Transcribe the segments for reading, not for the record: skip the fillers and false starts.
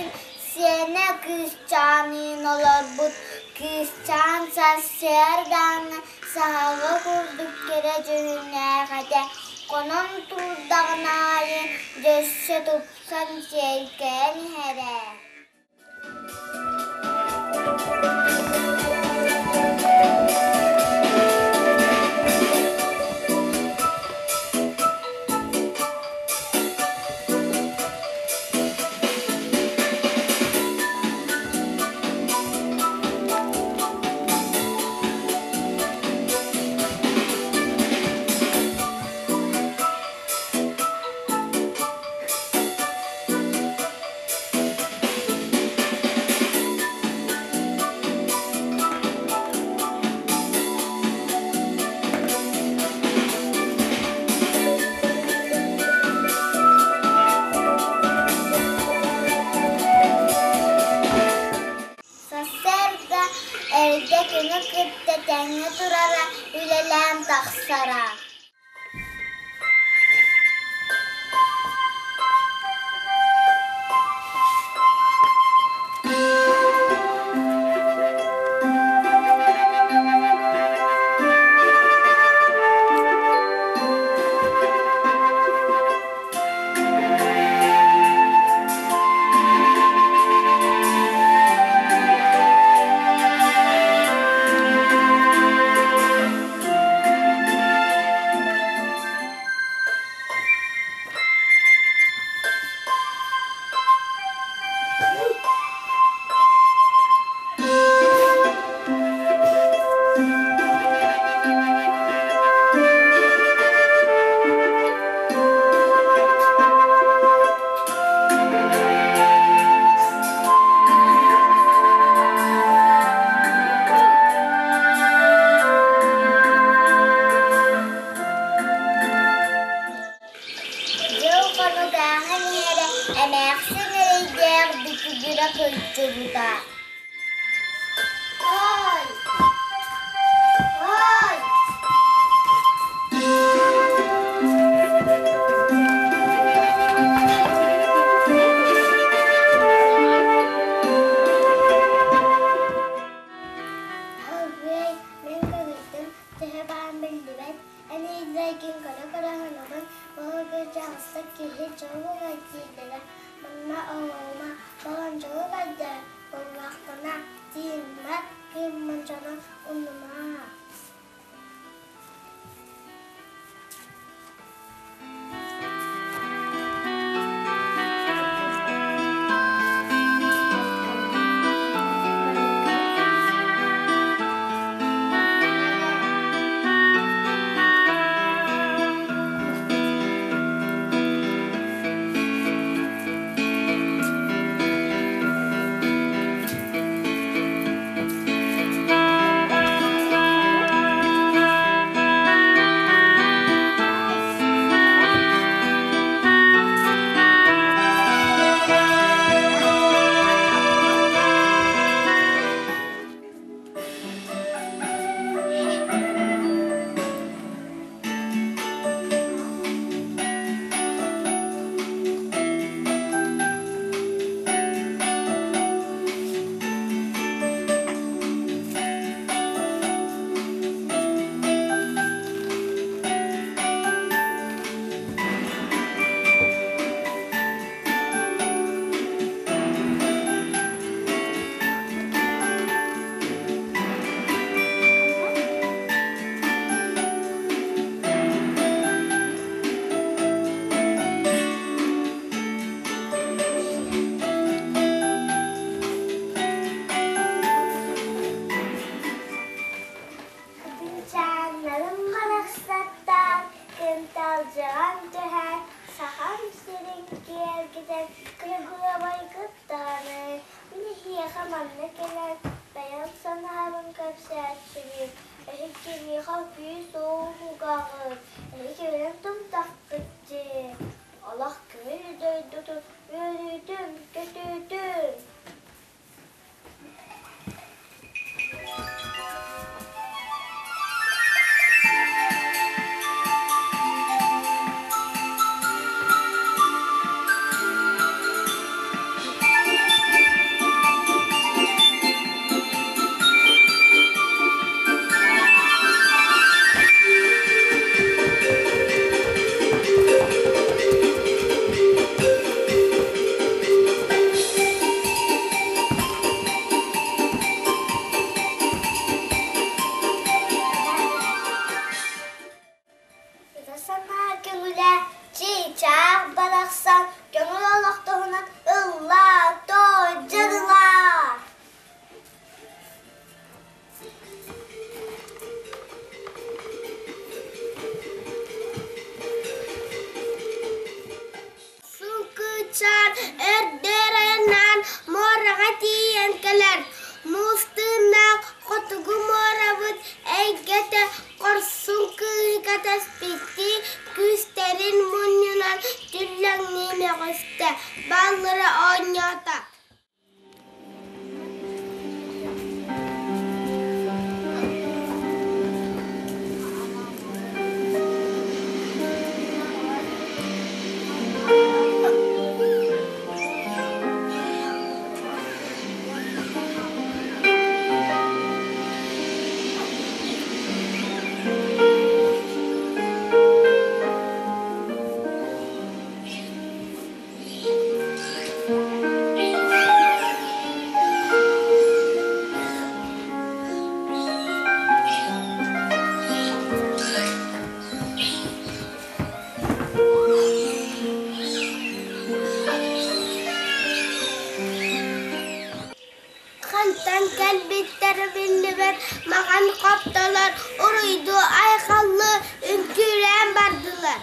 Эмээхсин сиэнэ кыысчааныын олорбут. Кыысчаан сарсыардаҥҥа саһаҕа курдук кэрэ дьүһүннээх этэ, хонон турдаҕын аайы дьөссө тупсан сиэркэйэн иһэрэ. Сарсыарда эрдэ күнү кытта тэҥҥэ турара, үлэлээн тахсара. Дьыл хонутааһын иһэрэ эмээхсин эрэйдээх битигирэ кырдьыбыта. Ой! Ой! Алгыай, мин кыргыттым, төһө баан биллибэт, эн ыйдайгын көрө-көрө аһынабын, Былыргы киһи дьолугар дииллэрэ, манна оҥорума, балан дьолугар да буоллаххына, тиийиммэт кыыммын дьоно умнума. Кытыычааннарым барахсаттар, кынталдьыган түһэн, Сахам сирин киэргэтэн, кыргыабайгыт даҕаны, мин эһиэхэ манна кэлэн, бэйэм санаабын кэпсээччибин, эһиги миэхэ күүс-уох угаҕыт, эһиги билэн тумтаххыт дии, олох көҥүл дойдутун үөрүүтүн, көтүүтүн. Мамытталар уруйдуу-айхаллыы үҥкүүлээн бардылар.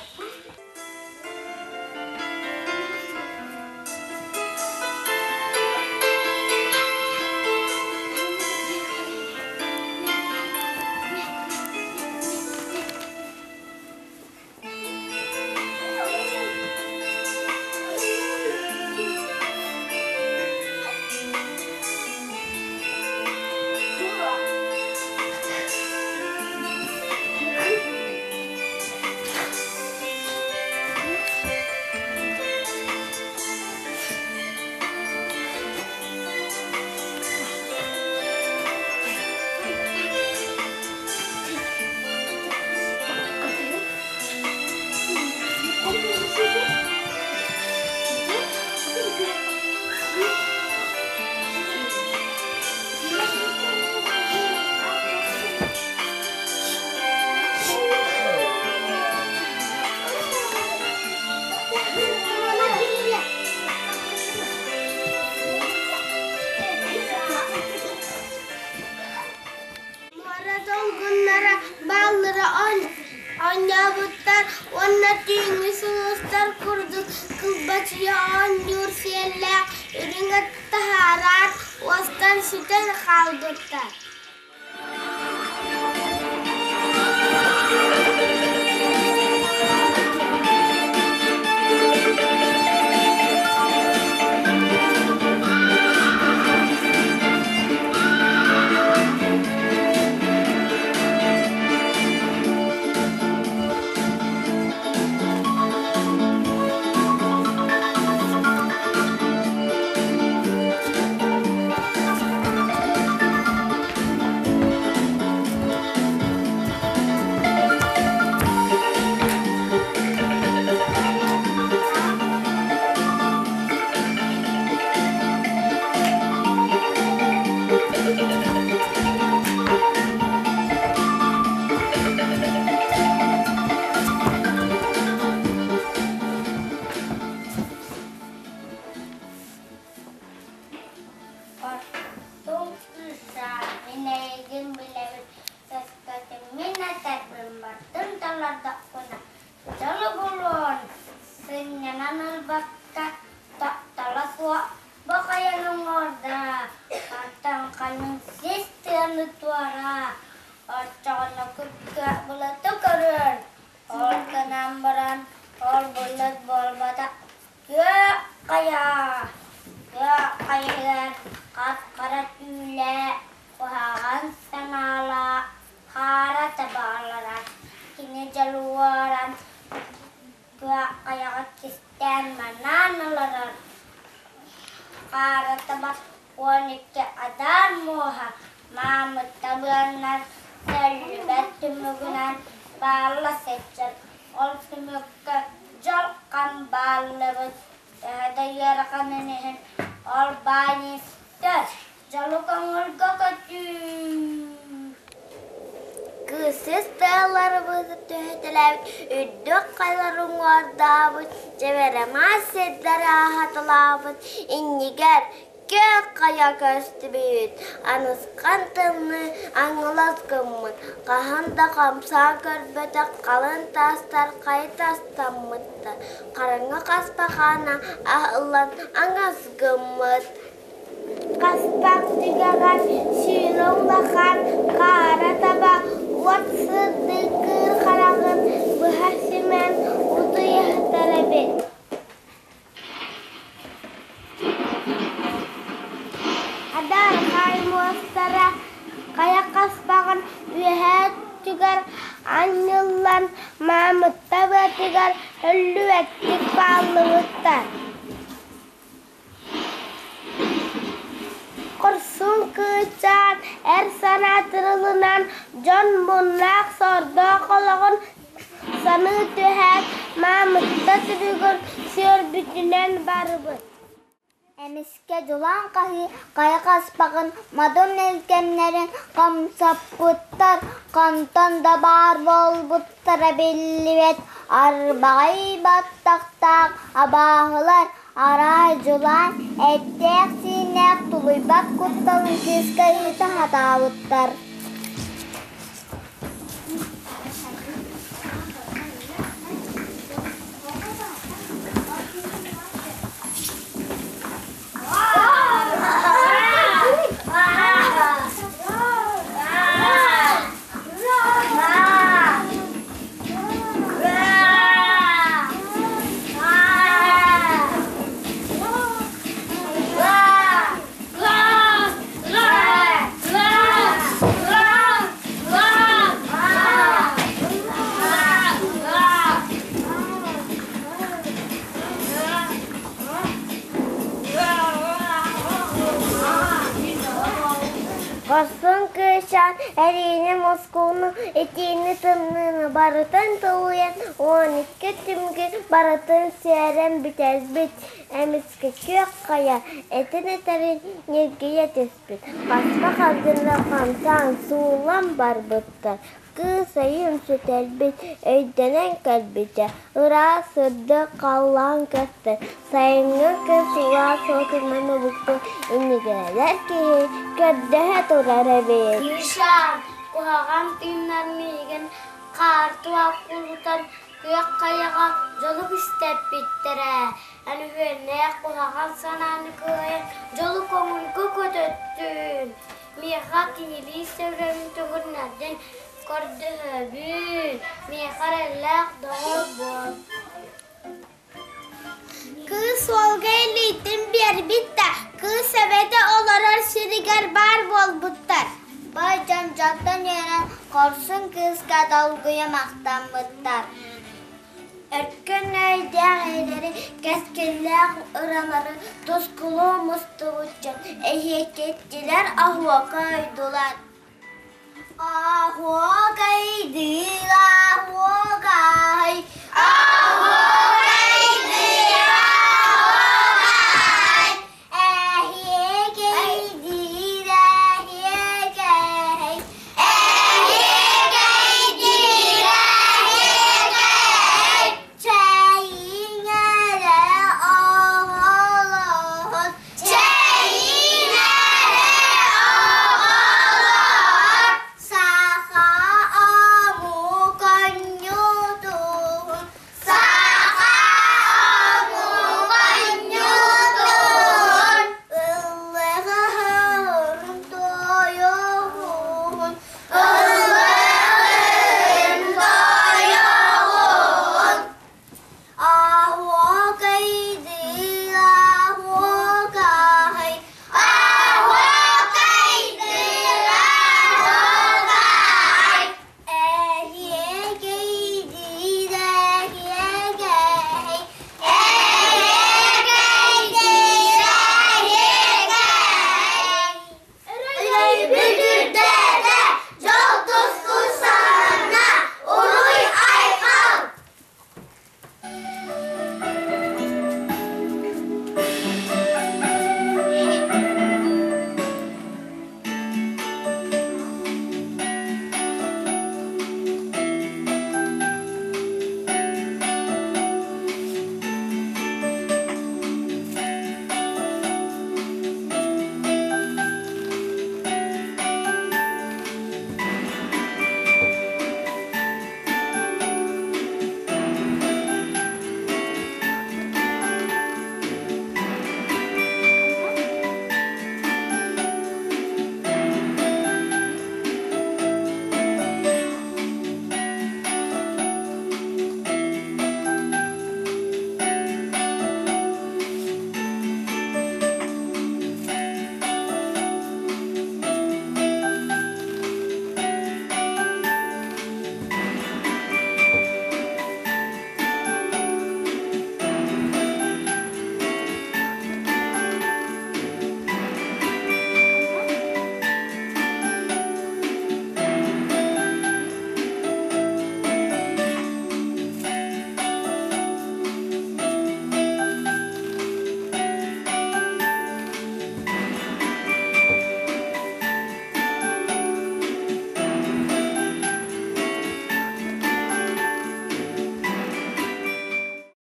Муора долгуннара бааллара оонньообуттар уонна түүҥҥү сулустар курдук кылбачыйа оонньуур сиэллээх үрүҥ ат таһаараат уостан сүтэн хаалбыттар. Ортум кыысаан, мин эйигин билэбин, өскөтүн мин этэрбин бардым талардахпына, дьолу булуон, сынньанан ылбакка, таптала суох бу хайаны оҥордо, мантан ханнык сис тыаны туораа, оччоҕуна күргүөх былыты көрүөн, ол гынан баран ол былыт буолбатах Күөх хайа, күөх хайыһар хап-хара түүлээх, куһаҕан санаалаах хаара табаалара кини дьолуоран күөх хайаҕа кистээн манаан олорор. Хаара таба 12 адаар муоһа маамыкта быаннар сөллүбэт түмүгүнэн баалла сылдьар. Ол түмүккэ дьалхаан бааллыбыт, төһө да ыараханын иһин ол баай истэр, дьолу көҥүлгэ көтүү. Кыысыс тыалларыбыт түһүтэлээбит, үрдүк хайалар уҥуордаабыт, дьэбэрэмаас сирдэри аһаталаабыт, иннигэр Күөх хайа көстүбүт, анысхан тымныы аҥылас гыммыт, хаһан да хамсаан көрбөтөх халыҥ таастар хайа астаммыттар, хараҥа хаспахаана аһыллан аҥас гыммыт. Хаспах түгэҕэр сүүнэ улахан хаара таба уот сырдык хараҕын быһа симэн утуйа сытар эбит. Адаархай муостара хайа хаспаҕын үөһээ өттүгэр анньыллан маамыкта быатыгар өллүбэттик бааллыбыттар. Хорсун кыычаан эр санаа тырылынан дьон муннаах сордоох олоҕун Саныы түһээт, маамыкта түбүгүн сүөрбүтүнэн барбыт. Эмискэ дьулаан хаһыы хайа хаспаҕын модун илгэмнэрин хамсаппыттар, хантан да баар буолбуттара биллибэт арбаҕай баттахтаах абааһылар арай дьулаан эттээх-сииннээх тулуйбат кутталын кыыска ыыта сатаабыттар. Эриини, мускууну, итиини, тымныыны барытын тулуйан 12 түмүгү барытын сүөрэн бүтэрбит. Эмискэ күөх хайа этин этэрин ньиргийэ түспүт, хаспах алдьанна хамсаан сууллан барбыттар. Кыыс өйүн сүтэрбит, өйдөнөн кэлбитэ, ыраас сырдык халлаан көстөр, сайыҥҥы күн сылаас уотунан уһуктун иннигэр киһи көрдөһө турар эбит. Кыысаан, куһаҕан тыыннар миигин хаартыга куурутан күөх хайаҕа дьолу кистэппиттэрэ. Эн үһүөннээх куһаҕан санааны кыайан дьолу көҥүлгэ көтөттүн. Миэхэ киһилии сөбүлэҥин төгүрүнэрдин көрдөһөбүн, миэхэ эрэллээх доҕор буол. Кыыс уолга илиитин биэрбит да, кыыс эбэтэ олорор сиригэр баар буолбуттар. Бай дьон дьонтон үөрэн хорсун кыыска долгуйа махтаммыттар. Өркөн өйдөөх эһэлэри, кэскиллээх ыралары тускулуу мустубут дьон эһиэккэччилэр оһуока ойдулар. Оһуокай!